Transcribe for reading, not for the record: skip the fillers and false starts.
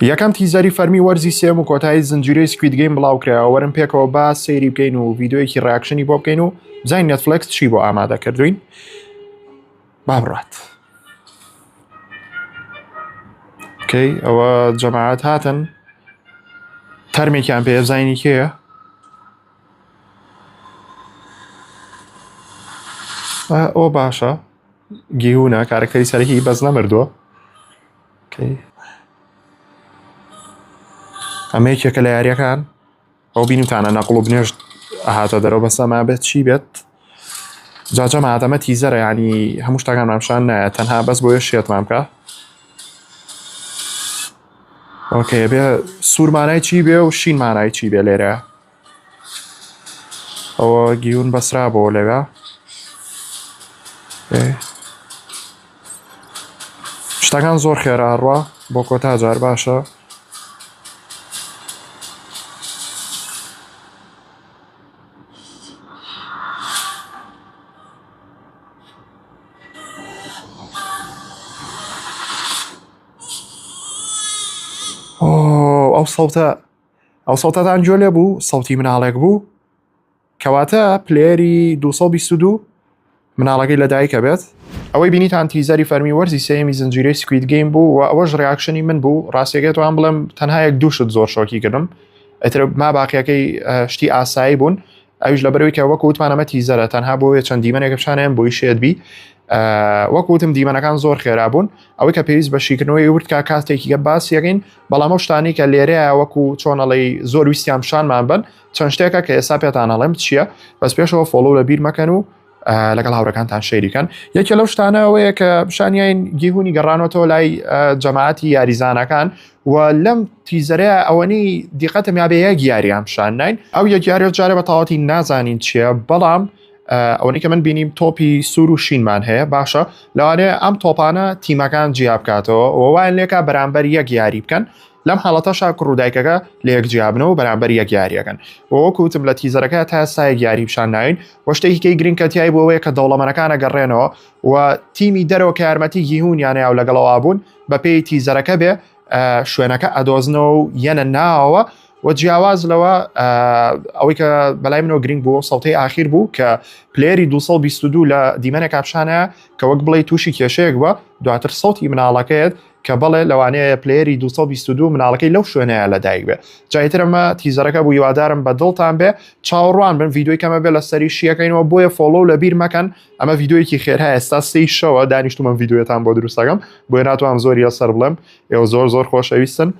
یەکەم teaser ی فەرمی وەرزی سێم و کۆتایی زنجیرەی Squid Game بڵاوکرایەوە وەرن پێکەوە با سەیری بکەین و ڤیدیۆیەکی reaction ی بۆ بکەین و بزانین نێتفلێکس چی بۆ ئامادە کردوین با بڕات okay ئەوە جەماعەت هاتن تەرمێکیان پێ بزانینی کێیە ئەوە باشە گیهونە کارەکتەری سەرەکی بەس نەمردووە ئەمە یەکێکە لە یاریەکان ئەو بینیتانە نەقڵ و بنێشت هاتە دەرەوە بەسە ما بێت چی بێت جاجە مادەمە teaser ە ینی هەموو شتەکان مامشان نایە تەنها بەس بۆیە شێتمان بکە okay بێ سوور مانای چی بێ و شین مانای چی بێ لێرە ئەوە گیون بەسرا بۆ لەوێ شتەکان زۆر خێرا ڕوا بۆ کۆتا جار باشە ئەو سەوتە ئەو سەوتەتان گوێ لێ بوو سەوتی مناڵێک بوو کەواتە player ی 222 مناڵەکەی لە دایکە بێت ئەوەی بینیتان teaser ی فەرمی وەرزی سێیەمی زنجیرەی Squid Game بوو و ئەوەش reaction ی من بوو ڕاستیەکەی توان بڵێم تەنها یەک دوو شت زۆر شۆکی کردم ئیتر ما باقیەکەی شتی ئاسایی بوون ئەویش لەبەرەوەی کە وەکو وتمان ئەمە teaser ە تەنها بۆیە چەند دیمەنێکە پیشانیان بۆی شێت بی وەکو وتم دیمەنەکان زۆر خێرا بوون ئەوەی کە پێویست بە شیکردنەوەی ورد کا کاتێکی گە باسیەکەین بەڵام ئەو شتانی کە لێرەیە وەکو چۆنەڵی زۆر ویستیان پیشانمان بن چەند شتێکە کە ئێستا پێتان ئەڵێم چییە بەس پێشەوە follow لە بیر مەکەن و لەگەڵ هاوڕەکانتان share ی کەن یەکێ لەو شتانە ئەوەیە کە پیشانیان گیهونی گەڕانەوەتەوە لای جەماعەتی یاریزانەکان و لەم teaser ەیە ئەوەنەی دیقەتم یابێ یەک یاریان پیشان ناین ئەو یەک یاریە جارێ بە تەواوەتی نازانین چییە بەڵام ئەوەی کە من بینیم تۆپی سوور و شینمان هەیە باشە لەوانەیە ئەم تۆپانە تیمەکان جیا بکاتەوە وایان لێکا بەرامبەر یەک یاری بکەن لەم حاڵەتەشا کوڕ و دایکەکە لە یەک جیابنەوە بەرامبەر یەک یاریەکەن وەکو وتم لە teaser ەکە تا ئێستا یەک یاری پیشان ناوین و شتێکی کەی گرنگ کە تیای بۆ ئەوەیە کە دەوڵەمەنەکان ئەگەڕێنەوە و تیمی دەرەوە کە یارمەتی گیهونیانە و لەگەڵەوە بوون بەپێی teaser ەکە بێ شوێنەکە ئەدۆزنەوە و یەنە ناوە و جیاواز لەوە ئەوەی کە بەلای منەوە گرنگ بوو سەوتەی ئاخیر بوو کە player ی 222 لە دیمەنێک پیشانە کە وەک بڵێ تووشی کێشەیەک بووە دواتر سەوتی مناڵەکەیەت کە بەڵێ لەوانەیە player ی 222 مناڵەکەی لەو شوێنەیە لەدایک بێ جایتر ئەمە teaser ەکە بوو هیوادارم بە دڵتان بێ چاوەڕوان بن ڤیدیۆی کەمە بێ لەسەری شیەکەینەوە بۆیە follow لە بیر مەکەن ئەمە ڤیدیۆیەکی خێرا ئێستا سێی شەوە دانیشتومە ڤیدیۆتان بۆ دروستەکەم بۆیە ناتوانم زۆری لەسەر بڵێم ئێوە زۆر زۆر خۆشەویستن.